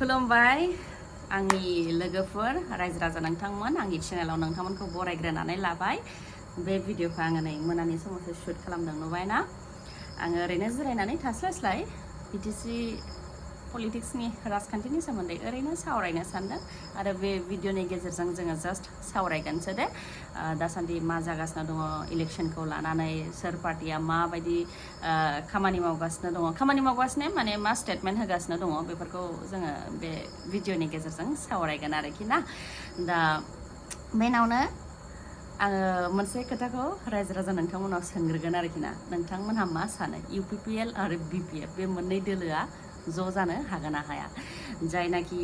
खुलुमबाय आंनि लोगोफोर रायजो राजा नोंथांमोन आंनि चेनेलाव नोंथांमोनखौ बरायग्रोनानै लाबाय बे भिडिअखौ आङो नै मोनानि समावसो शुट खालामदों नुबायना आङो ओरैनो जिरायनानै थास्लायस्लाय बिटिसि पलिटिक्सनि राजखान्थिनि सोमोन्दै ओरैनो सावरायनो सानदों आरो बे भिडिअनि गेजेरजों जोङो जास्ट सावरायगोनसो दे दासान्दि मा जागासिनो दङ इलेक्शनखौ लानानै सोर पार्टिया माबायदि खामानि मावगासिनो माने मा स्टेटमेन्ट होगासिनो दङ बेफोरखौ जोङो बे भिडिअनि गेजेरजों सावरायगोन आरोखि ना दा मेनावनो आङो मोनसे खोथाखौ रायजो राजा नोंथांमोनाव सोंग्रोगोन आरोखि ना नोंथांमोनहा मा सानो UPPL आरो BPF बे मोननै दोलोआ ज' जानो हागोन ना हाया जायनाखि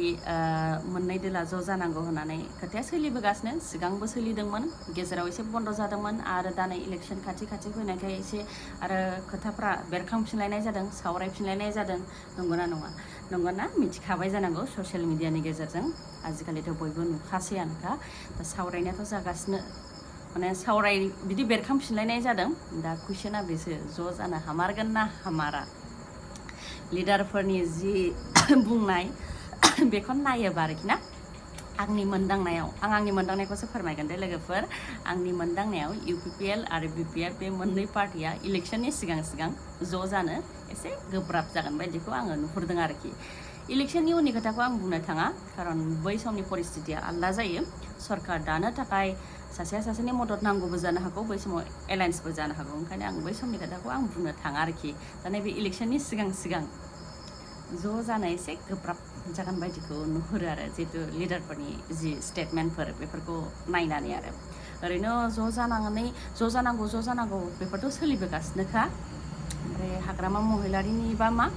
मोननै दोला ज' जानांगौ होननानै खोथाया सोलिबोगासिनो सिगांबो सोलिदोंमोन गेजेराव एसे बन्द जादोंमोन आरो दा नै इलेक्शन खाथि फैनायखाय एसे आरो खोथाफ्रा बेरखांफिनलायनाय जादों सावरायफिनलायनाय जादों नंगौना नङा नंगौना मिथिखाबाय जानांगौ ससियेल मिडियानि गेजेरजों आजिखालिथ' बयबो नुखासैयानोखा दा सावरायनायाथ' जागासिनो माने बिदि बेरखांफिनलायनाय जादों दा कुइसना बेसो ज' जानो हामारगोन ना हामारा लिडारफोरनि जि बुंनाय बेखौ नायोबा आरोखि ना आंनि मोनदांनायखौसो फोरमायगोन दे लोगोफोर आंनि मोनदांनायाव UPPL आरो BPF बे मोननै पार्टिया इलेक्शननि सिगां ज' जानो एसे गोब्राब जागोन बायदिखौ आङो नुहुरदों आरोखि इलेक्शननि उननि खोथाखौ आं बुंनो थाङा खारन बै समनि परिस्थितिया आलदा जायो सरकार दानो थाखाय सासेया सासेनि मदद नांगौबो जानो हागौ बै समाव एलायन्सबो जानो हागौ ओंखायनो आं बै समनि खोथाखौ आं बुंनो थाङा आरोखि दा नैबे इलेक्शननि सिगां ज' जानो एसे गोब्राब जागोन बायदिखौ नुहुरो आरो जिहेतु लिडारफोरनि जि स्टेटमेन्टफोर बेफोरखौ नायनानै आरो ओरैनो ज' जानांगौ बेफोरथ' सोलिबोगासिनोखा ओमफ्राय हाग्रामा महिलारिनिबा मा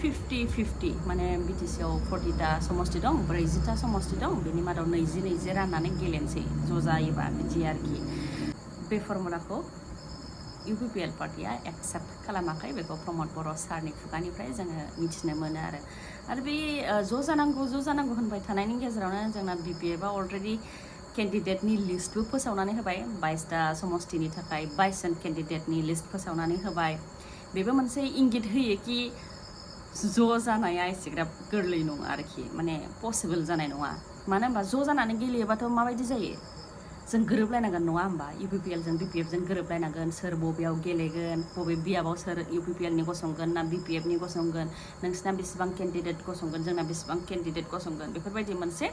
50-50 माने BTC आव 40टा समष्टि दं 40टा समष्टि दं बेनि मादाव 20 राननानै गेलेनोसै ज' जायोबा बिदि आरोखि बे फर्मुलाखौ UPPL पार्टिया एक्सेप्ट खालामाखै बेखौ प्रमद बर' सारनि खुगानिफ्राय जोङो मिथिनो मोनो आरो बे ज' जानांगौ होनबाय थानायनि गेजेरावनो जोंना BPF आ अलरेडि केन्डिडेटनि लिस्टबो फोसावनानै होबाय 22टा समष्टिनि थाखाय 22 जन केन्डिडेटनि लिस्ट फोसावनानै होबाय बेबो मोनसे इंगित होयो कि ज' जानाया एसेग्राब गोरलै नङा आरोखि माने पसिबल जानाय नङा मानो होनबा ज' जानानै गेलेयोबाथ' माबायदि जायो जों गोरोबलायनांगोन नङा होमबा UPPL जों BPF जों गोरोबलायनांगोन सोर बबेयाव गेलेगोन बबे बियाबाव सोर UPPL नि गसंगोन ना BPF नि गसंगोन नोंसिना बेसेबां केन्डिडेट गसंगोन जोंना बेसेबां केन्डिडेट गसंगोन बेफोरबायदि मोनसे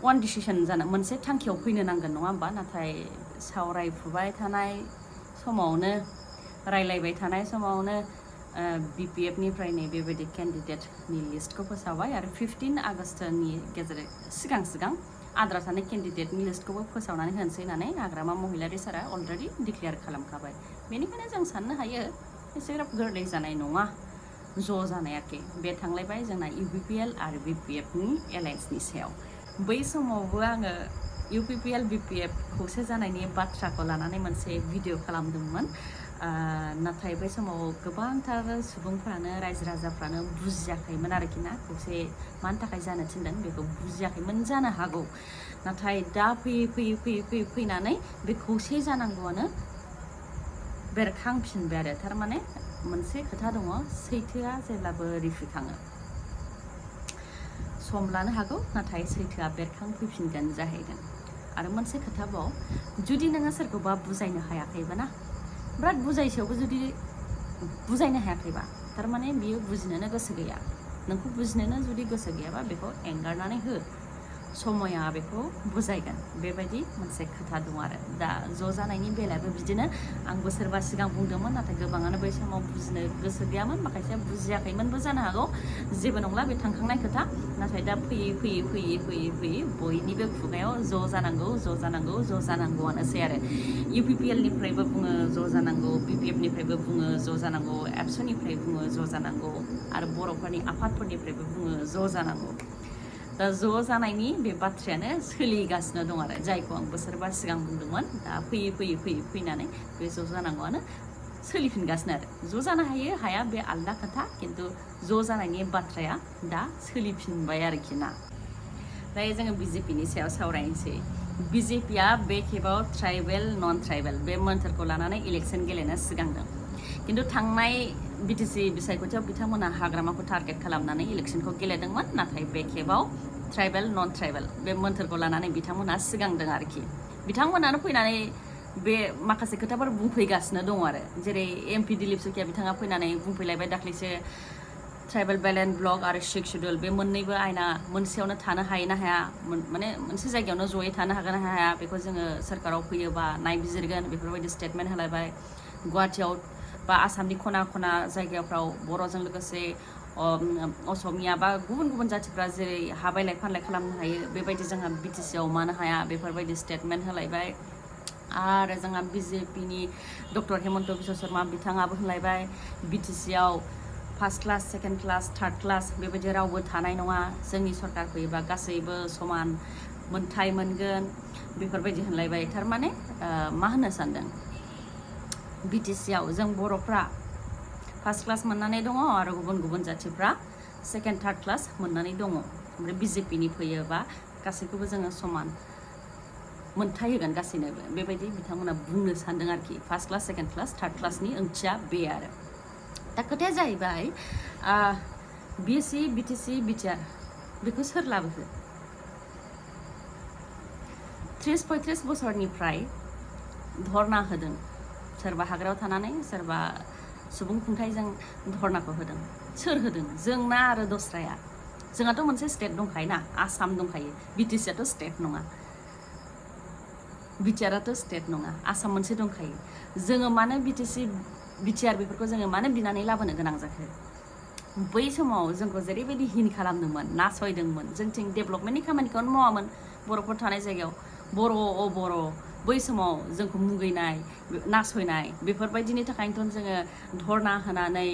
वान डिसिसन जानो मोनसे थांखियाव फैनो नांगोन नङा होमबा नाथाय सावरायफुबाय थानाय समावनो रायलायबाय थानाय समावनो BPF निफ्राय नै बेबायदि केन्डिडेटनि लिस्टखौ फोसावबाय आरो 15 आगष्टनि सिगां आद्रा थानाय केन्डिडेटनि लिस्टखौबो फोसावनानै होनोसै होननानै हाग्रामा महिलारि सारा अलरेडि डिक्लेयार खालामखाबाय बेनिखायनो जों साननो हायो एसेग्राब गोरलै जानाय नङा ज' जानायाखै बे थांलायबाय जोंना UPPL आरो BPF नि एलायन्सनि सायाव बै समावबो आङो UPPL BPF खौसे जानायनि बाथ्राखौ लानानै मोनसे भिडिअ खालामदोंमोन नाथाय बै समाव गोबांथार सुबुंफ्रानो रायजो राजाफ्रानो बुजियाखैमोन आरोखि ना खौसे मानि थाखाय जानो थिनदों बेखौ बुजियाखैमोन जानो हागौ नाथाय दा फैनानै बे खौसे जानांगौआनो बेरखांफिनबाय आरो थारमाने मोनसे खोथा दङ सैथोआ जेब्लाबो रिफिखाङो सम लानो हागौ नाथाय सैथोआ बेरखांफैफिनगोन जाहैगोन आरो मोनसे खोथाबाव जुदि नोङो सोरखौबा बुजायनो हायाखैबा ना बिराद बुजायसेयावबो जुदि बुजायनो हायाखैबा थारमाने बियो बुजिनोनो गोसो गैया नोंखौ बुजिनोनो जुदि गोसो गैयाबा बेखौ एंगारनानै हो समया बेखौ बुजायगोन बेबायदि मोनसे खोथा दं आरो दा ज' जानायनि बेलायाबो बिदिनो आंबो सोरबा सिगां बुंदोंमोन नाथाय गोबाङानो बै समाव बुजिनो गोसो गैयामोन माखासेया बुजियाखैमोनबो जानो हागौ जेबो नंला बे थांखांनाय खोथा नाथाय दा फैयै बयनिबो खुगायाव ज' जानांगौआनोसै आरो UPPL निफ्रायबो बुङो ज' जानांगौ BPF निफ्रायबो बुङो ज' जानांगौ एबसुनिफ्राय बुङो ज' जानांगौ आरो बर'फोरनि आफादफोरनिफ्रायबो बुङो ज' जानांगौ दा ज' जानायनि बे बाथ्रायानो सोलिगासिनो दं आरो जायखौ आं बोसोरबा सिगां बुंदोंमोन दा फैनानै बे ज' जानांगौआनो सोलिफिनगासिनो आरो ज' जानो हाया बे आलदा खोथा खिन्थु ज' जानायनि बाथ्राया दा सोलिफिनबाय आरोखि ना दायो जोङो BJPनि सायाव सावरायनोसै BJPआ बे खेबाव ट्राइबेल नन ट्राइबेल बे मोन्थोरखौ लानानै इलेक्शन गेलेनो सिगांदों खिन्थु थांनाय बिटिसि बिसायख'थियाव बिथांमोना हाग्रामाखौ टारगेट खालामनानै इलेक्शनखौ गेलेदोंमोन नाथाय बे खेबाव ट्राइबेल नन ट्राइबेल बे मोन्थोरखौ लानानै बिथांमोना सिगांदों आरोखि बिथांमोनानो फैनानै बे माखासे खोथाफोर बुंफैगासिनो दङ आरो जेरै एमपि दिलीप सैखिया बिथाङा फैनानै बुंफैलायबाय दाख्लैसो ट्राइबेल बेलेन्स ब्लक आरो सिक्स शेड्युल बे मोननैबो आयना मोनसेयावनो थानो हायो ना हाया माने मोनसे जायगायावनो जयै थानो हागोन ना हाया बेखौ जोङो सोरखाराव फैयोबा नायबिजिरगोन बेफोरबायदि स्टेटमेन्ट होलायबाय गुवाहाटियाव बा आसामनि खना खना जायगाफ्राव बर'जों लोगोसे असमिया बा गुबुन गुबुन जातिफ्रा जेरै हा बायलाय फानलाय खालामनो हायो बेबायदि जोंहा बिटिसिआव मानो हाया बेफोरबायदि स्टेटमेन्ट होलायबाय आरो जोंहा बिजेपिनि डक्टर हेमन्त बिश्व शर्मा बिथाङाबो होनलायबाय बिटिसिआव first class second class third class बेबायदि रावबो थानाय नङा जोंनि सरकार फैयोबा गासैबो समान मोनथाय मोनगोन बेफोरबायदि होनलायबाय थारमाने मा होननो सानदों बिटिसिआव जों बर'फ्रा फार्स्ट क्लास मोननानै दङ आरो गुबुन गुबुन जातिफ्रा सेकेन्ड थार्ड क्लास मोननानै दङ ओमफ्राय बिजेपिनि फैयोबा गासैखौबो जोङो समान मोनथाय होगोन गासैनोबो बेबायदि बिथांमोना बुंनो सानदों आरोखि first class second class third क्लासनि ओंथिया बे आरो दा खोथाया जाहैबाय बिएससि बिटिसि बिटिआर बेखौ सोर लाबोखो 30-35 बोसोरनिफ्राय धरना होदों सोरबा हाग्रायाव थानानै सोरबा सुबुं खुंथाइजों धरनाखौ होदों सोर होदों जोंना आरो दस्राया जोंहाथ' मोनसे स्टेट दंखायो ना आसाम दंखायो बिटिसिआथ' स्टेट नङा बिटिआराथ' स्टेट नङा आसाम मोनसे दंखायो जोङो मानो बिटिसि बिटिआर बेफोरखौ जोङो मानो बिनानै लाबोनो गोनां जाखो बै समाव जोंखौ जेरैबायदि हिन खालामदोंमोन नासयदोंमोन जोंथिं डेभेलपमेन्टनि खामानिखौनो मावामोन बर'फोर थानाय जायगायाव बर' बै समाव जोंखौ मुगैनाय नासयनाय बेफोरबायदिनि थाखायनोथ' जोङो धरना होनानै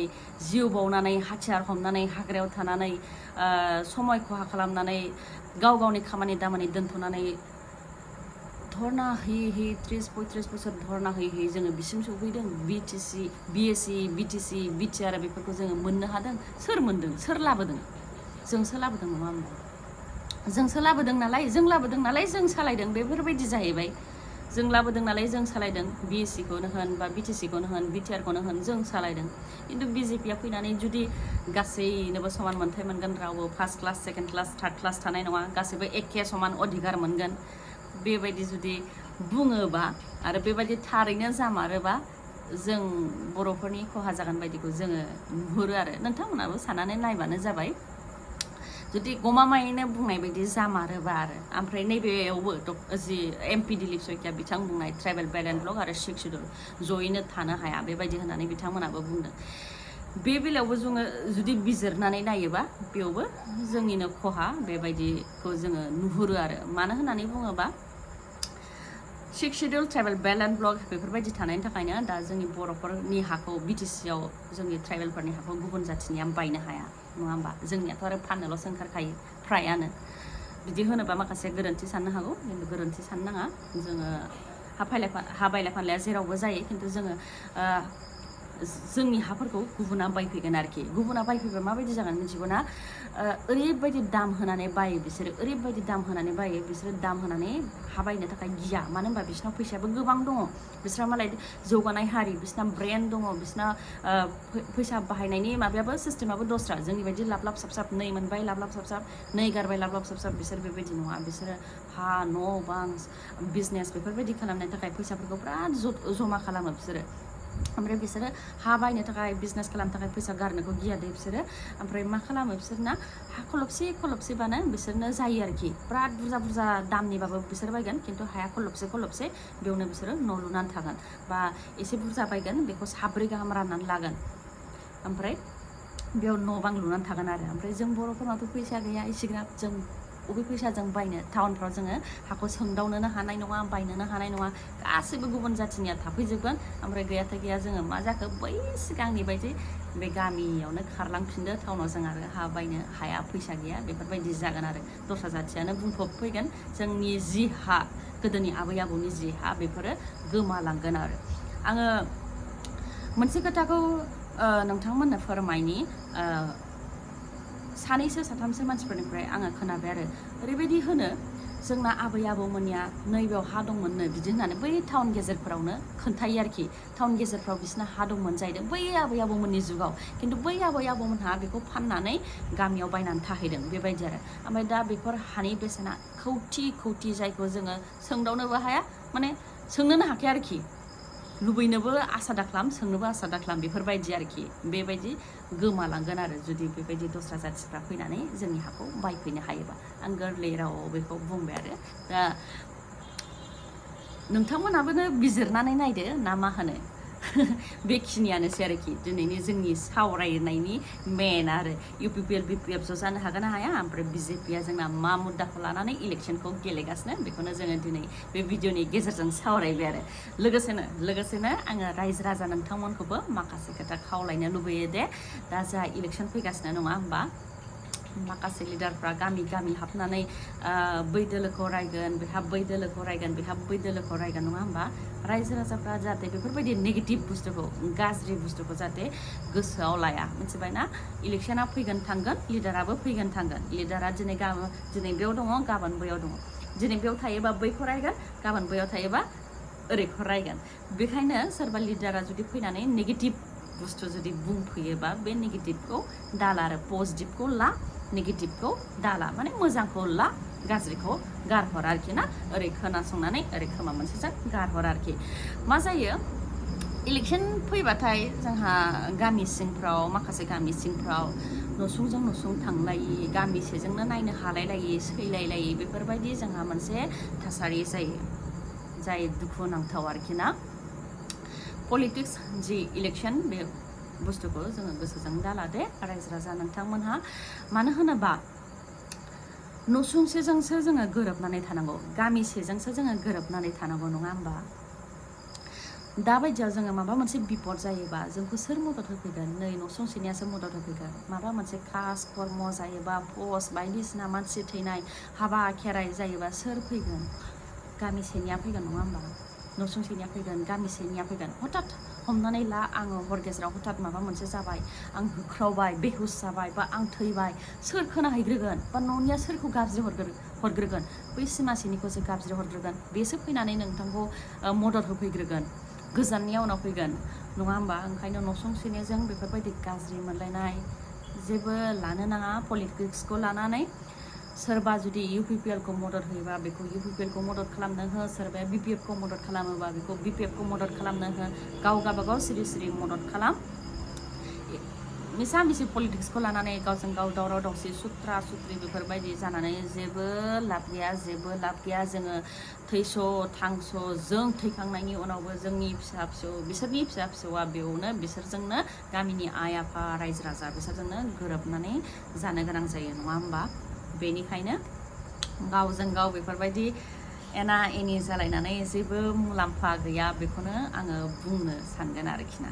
जिउ बावनानै हाथियार हमनानै हाग्रायाव थानानै समय खहा खालामनानै गाव गावनि खामानि दामानि दोनथ'नानै धरना होयै 30-35 बोसोर धरना होयै जोङो बिसिम सौफैदों बिटिसि बिएससि बिटिसि बिटिआर बेफोरखौ जोङो मोननो हादों सोर मोनदों सोर लाबोदों जोंसो लाबोदों नङा होनबा जोंसो लाबोदों नालाय जों सालायदों बेफोरबायदि जाहैबाय जों लाबोदों नालाय जों सालायदों बिएससिखौनो होन बा बिटिसिखौनो होन बिटिआरखौनो होन जों सालायदों खिन्थु बिजेपिआ फैनानै जुदि गासैनोबो समान मोनथाय मोनगोन रावबो first class second class third class थानाय नङा गासैबो एखे समान अधिकार मोनगोन बेबायदि जुदि बुङोबा आरो बेबायदि थारैनो जामारोबा जों बर'फोरनि खहा जागोन बायदिखौ जोङो नुहुरो आरो नोंथांमोनाबो साननानै नायबानो जाबाय जुदि गमामायैनो बुंनाय बायदि जामारोबा आरो ओमफ्राय नैबेयावबो जि एमपि दिलीप सैखिया बिथां बुंनाय ट्राइबेल बेलेन्स ब्लक आरो सिक्स शेड्युल जयैनो थानो हाया बेबायदि होननानै बिथांमोनाबो बुंदों बे बेलायावबो जोङो जुदि बिजिरनानै नायोबा बेयावबो जोंनिनो खहा बेबायदिखौ जोङो नुहुरो आरो मानो होननानै बुङोबा six schedule tribal balance block बेफोरबायदि थानायनि थाखायनो दा जोंनि बर'फोरनि हाखौ बिटिसिआव जोंनि ट्राइबेलफोरनि हाखौ गुबुन जाथिनिया बायनो हाया नङा होमबा जोंनियाथ' आरो फाननोल'सो ओंखारखायो फ्रायानो बिदि होनोबा माखासे गोरोन्थि साननो हागौ खिन्थु गोरोन्थि साननो नाङा जोङो हा बायलाय फानलाया जेरावबो जायो खिन्थु जोङो जोंनि हाफोरखौ गुबुना बायफैगोन आरोखि गुबुना बायफैबा माबायदि जागोन मिथिगौ ना ओरैबायदि दाम होनानै बायो बिसोरो ओरैबायदि दाम होनानै बायो बिसोरो दाम होनानै हा बायनो थाखाय गिया मानो होनबा बिसोरनाव फैसायाबो गोबां दङ बिसोरना मालाय जौगानाय हारि बिसोरना ब्रेन्ड दङ बिसोरना फैसा बाहायनायनि माबायाबो सिस्टेमाबो दस्रा जोंनि बायदि लाब लाब साब नै मोनबाय लाब लाब साब नै गारबाय लाब लाब साब बिसोर बेबायदि नङा बिसोरो हा न' बां बिजनेस बेफोरबायदि खालामनो थाखाय फैसाफोरखौ बिराद जमा खालामो बिसोरो ओमफ्राय बिसोरो हा बायनो थाखाय बिजनेस खालामनो थाखाय फैसा गारनोखौ गिया दे बिसोरो ओमफ्राय मा खालामो बिसोरना हा खलबसेबानो बिसोरनो जायो आरोखि बिराद बुरजा दामनिबाबो बिसोर बायगोन खिन्थु हाया खलबसे बेयावनो बिसोरो न' लुनानै थागोन बा एसे बुरजा बायगोन बेखौ 7 गाहाम राननानै लागोन ओमफ्राय बेयाव न' बां लुनानै थागोन आरो ओमफ्राय जों बर'फोरनावथ' फैसा गैया इसिग्राब जों बबे फैसाजों बायनो टाउनफ्राव जोङो हाखौ सोंदावनोनो हानाय नङा बायनोनो हानाय नङा गासैबो गुबुन जाथिनिया थाफैजोबगोन ओमफ्राय गैया जोङो मा जाखो बै सिगांनि बायदि बे गामियावनो खारलांफिनदो टाउनाव जों आरो हा बायनो हाया फैसा गैया बेफोरबायदि जागोन आरो दस्रा जाथियानो बुंफबफैगोन जोंनि जि हा गोदोनि आबै आबौनि जि हा बेफोरो गोमालांगोन आरो आङो मोनसे खोथाखौ नोंथांमोननो फोरमायनि सानैसो साथामसो मानसिफोरनिफ्राय आङो खोनाबाय आरो ओरैबायदि होनो जोंना आबै आबौमोननिया नैबेयाव हा दंमोननो बिदि होननानै बै टाउन गेजेरफोरावनो खोन्थायो आरोखि टाउन गेजेरफ्राव बिसिना हा दंमोन जाहैदों बै आबै आबौमोननि जुगाव खिन्थु बै आबै आबौमोनहा बेखौ फाननानै गामियाव बायनानै थाहैदों बेबायदि आरो ओमफ्राय दा बेफोर हानि बेसेना खौथि खौथि जायखौ जोङो सोंदावनोबो हाया माने सोंनोनो हाखाया आरोखि लुबैनोबो आसा दाख्लाम सोंनोबो आसा दाख्लाम बेफोरबायदि आरोखि बेबायदि गोमालांगोन आरो जुदि बेबायदि दस्रा जाथिफ्रा फैनानै जोंनि हाखौ बायफैनो हायोबा आं गोरलै रावाव बेखौ बुंबाय आरो दा नोंथांमोनाबो बिजिरनानै नायदो ना मा होनो बेखिनियानोसै आरोखि दिनैनि जोंनि सावरायनायनि मेन आरो UPPL BPF ज' जानो हागोन ना हाया ओमफ्राय BJPया जोंना मा मुद्दाखौ लानानै इलेक्सनखौ गेलेगासिनो बेखौनो जोङो दिनै बे भिडिअनि गेजेरजों सावरायबाय आरो लोगोसेनो आङो रायजो राजा नोंथांमोनखौबो माखासे खोथा खावलायनो लुबैयो दे दा जोंहा इलेक्सन फैगासिनो नङा होमबा माखासे लिडारफ्रा गामि गामि हाबनानै बै दोलोखौ रायगोन बेहा बै दोलोखौ रायगोन बेहा बै दोलोखौ रायगोन नङा होमबा रायजो राजाफ्रा जाहाथे बेफोरबायदि नेगेटिभ बुस्थुखौ गाज्रि बुस्थुखौ जाहाथे गोसोआव लाया मिथिबायना इलेक्सना फैगोन थांगोन लिडाराबो फैगोन थांगोन लिडारा दिनै बेयाव दङ गाबोन बैयाव दङ दिनै बेयाव थायोबा बैखौ रायगोन गाबोन बैयाव थायोबा ओरैखौ रायगोन बेखायनो सोरबा लिडारा जुदि फैनानै नेगेटिभ बुस्थु जुदि बुंफैयोबा बे नेगेटिभखौ दाला आरो पजिटिभखौ ला नेगेटिभखौ दाला माने मोजांखौ ला गाज्रिखौ गारहर आरोखि ना ओरै खोनासंनानै ओरै खोमा मोनसेजों गारहर आरोखि मा जायो इलेक्सन फैबाथाय जोंहा गामि सिंफ्राव माखासे गामि सिंफ्राव नसुंजों नसुं थांलायि गामिसेजोंनो नायनो हालायलायि सैलायलायि बेफोरबायदि जोंहा मोनसे थासारि जायो जाय दुखुनांथाव आरोखि ना पलिटिक्स जि इलेक्सन बे बुस्थुखौ जोङो गोसोजों दाला दे रायजो राजा नोंथांमोनहा मानो होनोबा नसुंसेजोंसो जोङो गोरोबनानै थानांगौ गामिसेजोंसो जोङो गोरोबनानै थानांगौ नङा होमबा दाबायदियाव जोङो माबा मोनसे बिपद जायोबा जोंखौ सोर मदद होफैगोन नै नसुंसेनियासो मदद होफैगोन माबा मोनसे कास कर्म जायोबा पस्ट बायदिसिना मानसि थैनाय हाबा खेराइ जायोबा सोर फैगोन गामिसेनिया फैगोन नङा होमबा नसुंसेनिया फैगोन गामिसेनिया फैगोन हठात हमनानै ला आङो हर गेजेराव हठात माबा मोनसे जाबाय आं होख्रावबाय बेहुस जाबाय बा आं थैबाय सोर खोनाहैग्रोगोन बा न'निया सोरखौ गाबज्रि हरग्रोगोन बै सिमासेनिखौसो गाबज्रि हरग्रोगोन बेसो फैनानै नोंथांखौ मदद होफैग्रोगोन गोजाननिया उनाव फैगोन नङा होमबा ओंखायनो नसुंसेनिजों बेफोरबायदि गाज्रि मोनलायनाय जेबो लानो नाङा पलिटिक्सखौ लानानै सोरबा जुदि UPPLखौ मदद होयोबा बेखौ UPPLखौ मदद खालामनो हो सोरबाया BPFखौ मदद खालामोबा बेखौ BPFखौ मदद खालामनो हो गाव गावबागाव सिरि सिरि मदद खालाम मिसा मिसि पलिटिक्सखौ लानानै गावजों गाव दावराव दावसि सुथ्रा सुथ्रि बेफोरबायदि जानानै जेबो लाब गैया जोङो थैस' थांस' जों थैखांनायनि उनावबो जोंनि फिसा फिसौ बिसोरनि फिसा फिसौआ बेयावनो बिसोरजोंनो गामिनि आइ आफा रायजो राजा बिसोरजोंनो गोरोबनानै जानो गोनां जायो नङा होमबा बेनिखायनो गावजों गाव बेफोरबायदि एना एनि जालायनानै जेबो मुलाम्फा गैया बेखौनो आङो बुंनो सानगोन आरोखि ना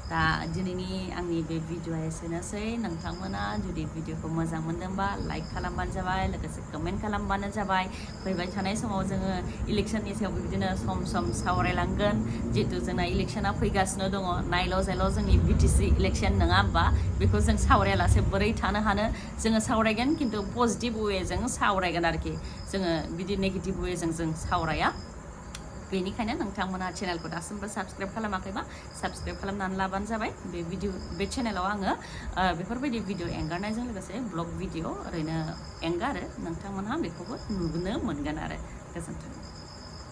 दा दिनैनि आंनि बे भिडिअआ एसेनोसै नोंथांमोना जुदि भिडिअखौ मोजां मोनदोंबा लाइक खालामबानो जाबाय लोगोसे कमेन्ट खालामबानो जाबाय फैबाय थानाय समाव जोङो इलेक्सननि सायाव बिदिनो सम सम सावरायलांगोन जिहेतु जोंना इलेक्सना फैगासिनो दङ नायल' जायल' जोंनि BTC इलेक्सन नङा होमबा बेखौ जों सावरायालासे बोरै थानो हानो जोङो सावरायगोन खिन्थु पजिटिभ वेजों सावरायगोन आरोखि जोङो बिदि नेगेटिभ वेजों जों सावराया बेनिखायनो नोंथांमोना चेनेलखौ दासिमबो साबस्क्राइब खालामाखैबा साबस्क्राइब खालामनानै लाबानो जाबाय बे चेनेलाव आङो बेफोरबायदि भिडिअ एंगारनायजों लोगोसे ब्लग भिडिअ ओरैनो एंगारो नोंथांमोनहा बेखौबो नुनो मोनगोन आरो गोजोन्थों